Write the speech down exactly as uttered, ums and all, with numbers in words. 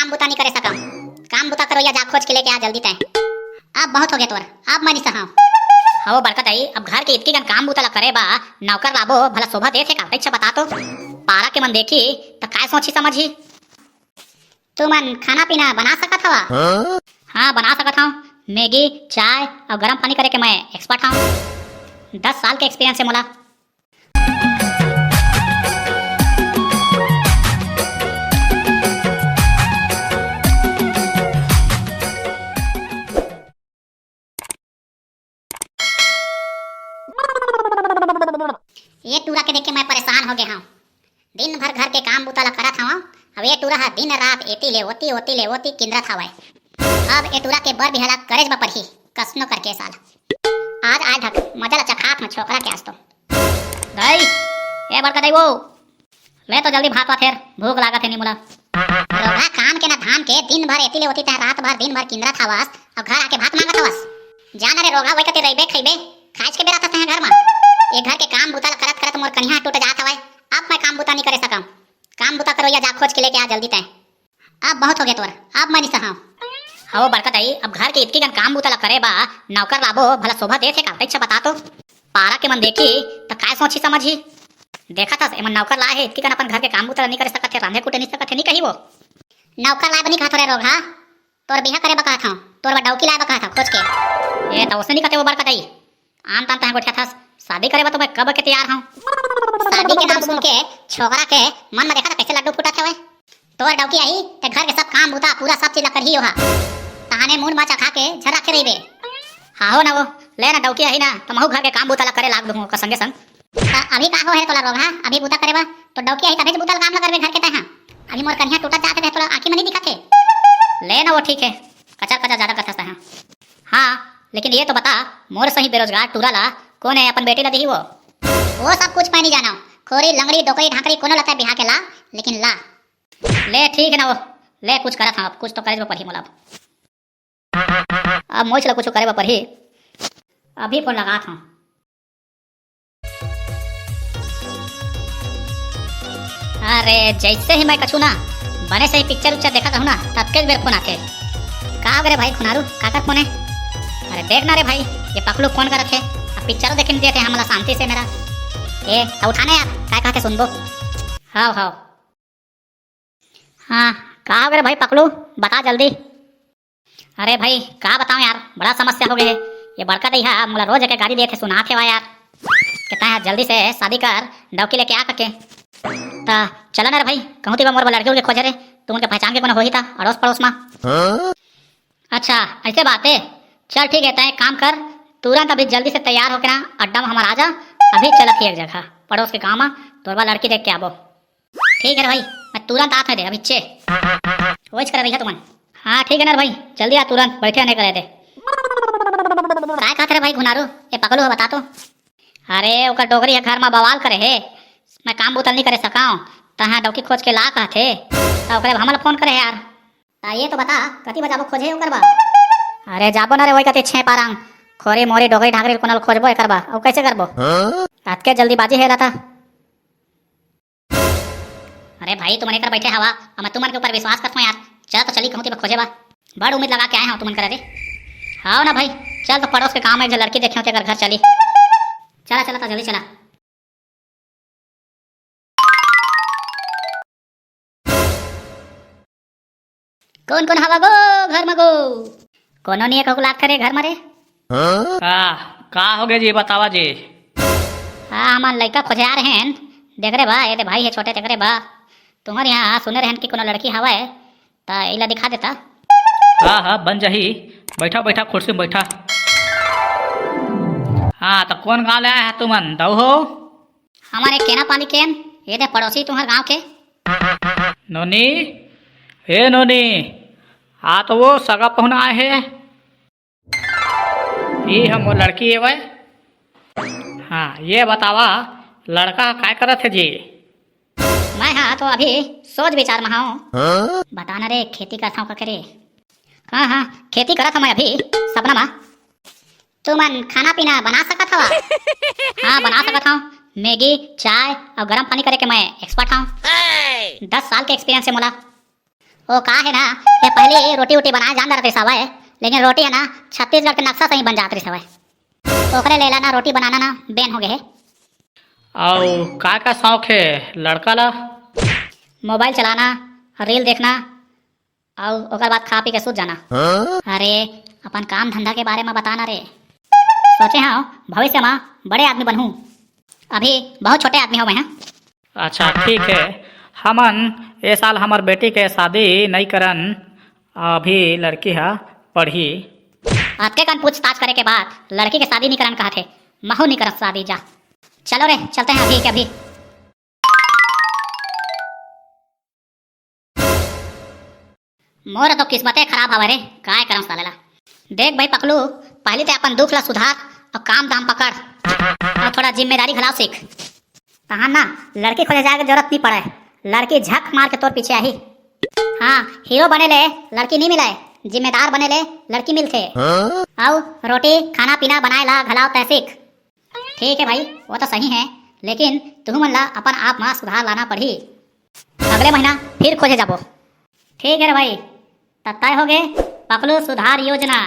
काम बुता नहीं करे सकम। काम बुता करो या जा खोज के लेके आ जल्दी तय। अब बहुत हो गया तोर, अब मैं नहीं सहाव। हवो बड़का दाई, अब घर के इतकी कन काम बुता ला करे बा नौकर लाबो, भला शोभा देथे का? अच्छा बता तो, पारा के मन देखी त काय सोची समझी? तुमन खाना पीना बना सकत हवा? हाँ, बना सकत हव। मैगी, चाय अउ गरम पानी करे के मैं एक्सपर्ट हव। दस साल के एक्सपीरियंस हे मोला। ये टूरा के देख के मैं परेशान हो गया हूँ। दिन भर घर के काम बुता ला करत हवं, अब ये टूरा ह दिन रात एती ले ओती, ओती ले ओती किंदरत हवय। अब ये टूरा के बर बिहाव ला करेच बर परही, कसनो करके साल। आज आय ढक, मजा ला चखात हंव छोकरा के आज तो। दाई, ए बड़का दाई वो, ले तो जल्दी भात वात हेर, भूख लागत हे नी मोला। रोगहा काम के ना धाम के, दिन भर एती ले ओती तैं रात भर दिन भर किंदरत हवस, अउ घर आके भात मांगत हवस। जा ना रे रोगहा, वही कते रहिबे खइबे, खाइच के बेरा तैं घर मा। ये घर के काम बुता ला करत करत मोर कनिहा टूट जात हवय। अब मैं काम बुता नहीं करे सकम। काम बुता करो या जा खोज के लेके आ जल्दी तैं। अब बहुत हो गया तोर, अब मैं नहीं सहाव। हवो बड़का दाई, अब घर के इतकी कन काम बुता ला करे बा नौकर लाबो, भला शोभा देथे का? अच्छा बता तो, पारा के मन देखी त काय सोची समझी? देखत हस, एमन नौकर लाए हे, इतकी कन अपन घर के काम बुता ला नहीं करे सकत हे, रांधे कूटे नहीं सकत हे, नहीं कही वो। नौकर लाए बर नहीं कहत हो रे रोगहा, तोर बिहा करे बर कहत हंव, तोर बर डौकी लाए बर कहत हंव खोज के। ए, त ओसे नहीं कहते वो बड़का दाई, आन तान तैं गोठियाथस, शादी करे बर तो मैं कब के तैयार हंव। शादी के नाम सुन के छोकरा के मन में देखा त कैसे लड्डू फूटत हवय। तोर डौकी आही, ते घर के सब काम बुता, पूरा सब चीज ला करही ओहा। तहाने मूड़ मा चखा के झर्राखे रहिबे। हाहो ना वो, ले ना डौकी आही ना, त महू घर के काम बुता ला करे लाग दूंहूं ओकर संगे संग। त अभी का हो हे तोला रोगहा, अभी बुता करे बा? तो डौकी आही तभे तो बुता ला काम ला करबे घर के तैं हा। अभी मोर कनिहा टूटत जात हे, तोला आंखी में नहीं दिखत हे। ले ना वो ठीक हे, कचर कचर ज्यादा करथस तैं हा। हाँ, लेकिन ये तो बता, मोर सही बेरोजगार टूरा ला कोन हे अपन बेटी ला दिही वो? वो सब कुछ मैं नहीं जानव। खोरी, लंगड़ी, डोकरी, ढाकरी कोनो ला तैं बिहा के ला, लेकिन ला। ले ठीक हे ना वो, ले कुछ करत हंव, अब कुछ तो करे बर परही मोला अब। अब मोच ला कुछ करे बर परही, अभी फोन लगात हंव। अरे, जैसे ही मैं कछु ना, बने से ही पिक्चर उच्चर देखत रहूं ना, ततकेच बेर फोन आथे। का हो गे रे भाई खुनारू, काकर फोन हे? अरे देख ना रे भाई, ये पकलू फोन करत हे, अब पिक्चर देखे नहीं देत हे हमला शांति से मेरा। ए, त उठा ना यार, काय कहत हे सुनबो। हाव, हाव। हाँ, का हो गे रे भाई पकलू, बता जल्दी। अरे भाई, का बतावं यार, बड़ा समस्या हो गे हे। ये बड़का दाई हा मोला रोज एक गारी देत हे, सुनात हे वा यार। कहता है जल्दी से शादी कर, डौकी लेके आ करके। त चला ना रे भाई, कहूं ती बर मोर बर लड़की उड़की खोजे रे, तुमन के पहचान के कोनो होही त अड़ोस पड़ोस मा। हाँ? अच्छा, ऐसे बात हे। चल ठीक हे, तैं एक काम कर, तुरंत अभी जल्दी से तैयार होके ना अड्डा मा हमर आ जा, अभी चलत ही एक जगह पड़ोस के गांव मा, तोर बर लड़की देख के आबो। ठीक हे रे भाई, मैं तुरंत आत हंव दे, अभी चे। वहीच करे रहिया तुमन। हाँ, ठीक हे ना रे भाई, जल्दी आ तुरंत, बैठे नहीं करे दे। काय कहत रे भाई घुनारू, ये पकलू हे बता तो। अरे, ओकर डोकरी हे घर मा बवाल करे हे, मैं काम बुता ल नहीं करे सकंव, तहां डौकी खोज के ला कहत हे, त ओकरे हमला फोन करे हे यार। त ये तो बता, कती बर जाबो खोजे ओकर बर? अरे जाबो ना रे, वही कती छे पारंग, खोरी मोरी डोकरी ढाकरी कोनो ल खोजबो एकर बर, अउ कैसे करबो? हाँ? अतके जल्दीबाजी हे ला त। अरे भाई, तुमन एकर बैठे हवा, अब मैं तुमन के ऊपर विश्वास करत हंव यार। चल तो चली कहूं ती बर खोजे बर। बड़ उम्मीद लगा के आए हंव तुमन करा रे। हाव ना भाई, चल तो पड़ोस के गांव मा एक झन लड़की देखे हंव, तेकर घर चली। चला, चला तो जल्दी चला। कोन कोन हवा गो घर मा गो? कोनो नहीं हे कहूं लागथे रे घर मा रे। का, का हो गे जी, बतावा जी। हाँ, हमन लइका खोजे आ रहेन। देख रे बा, ये दे भाई हे छोटे, देख रे बा। तुम्हर इहां सुने रहेन कि कोनो लड़की हवय, त एला दिखा देता। हाँ, हाँ, बन जाही। बैठा, बैठा, कुर्सी में बैठा। हाँ, त कोन गांव ले आए हा तुमन, दऊ हो? हमन ए केना पाली के अन, ये दे पड़ोसी तुम्हर गांव के। नोनी, हे नोनी, आ तो वो सगा पहुना आए हे। ई ह मोर लड़की एवय। हाँ, ये बतावा, लड़का ह काय करत हे जी? मैं हा तो अभी सोच विचार म हंव। हाँ? बता ना रे, खेती करत हंव कके रे। हाँ, हाँ, खेती करत हंव मैं अभी, सपना म। तुमन खाना पीना बना सकत हवा? हाँ, बना सकत हंव। मैगी, चाय अउ गरम पानी करे के मैं एक्सपर्ट हंव। दस साल के एक्सपीरियंस हे मोला। ओ का हे ना, ये पहली रोटी वोटी बनाए जान रहिस हवय, लेकिन रोटी हे ना, छत्तीसगढ़ के नक्शा सही बन जात रहिस हवय। ओकरे ले ला ना, रोटी बनाना ना बैन हो गए हे। अउ का का शौक हे लड़का ला? मोबाइल चलाना, रील देखना, अउ ओकर बाद खा पी के सूत जाना। हाँ? अरे, अपन काम धंधा के बारे में बताना रे। सोचे हंव भविष्य में बड़े आदमी बनहूं, अभी बहुत छोटे आदमी हो मैं, हाँ। अच्छा, ठीक है। हमन ए साल हमर बेटी के शादी नई करन, अभी लड़की ह पढ़ी। अतके कन पूछताछ करे के बाद लड़की के शादी नई करन कहत हे, महू नई करन शादी, जा। चलो रे, चलते हैं अभी के अभी। मोर तो किस्मते खराब हवय रे, काय करम साले ला। देख भाई पकलू, पहली ते अपन दुख ला सुधार अउ काम धाम पकड़ अउ थोड़ा जिम्मेदारी घलाव सीख। तहां ना लड़की खोजे जाए के जरूरत नई पड़े, लड़की झक मार के तोर पीछे आही। हाँ, हीरो बने ले लड़की नई मिले, जिम्मेदार बने ले लड़की मिलथे। हाँ? अउ रोटी खाना पीना बनाए ला घलाव तय सीख। ठीक है भाई, वो तो सही है, लेकिन तुहू मन ला अपन आप मा सुधार लाना पड़ही। अगले महीना फिर खोजे जाबो। ठीक है रे भाई, त तय हो गे पकलू सुधार योजना।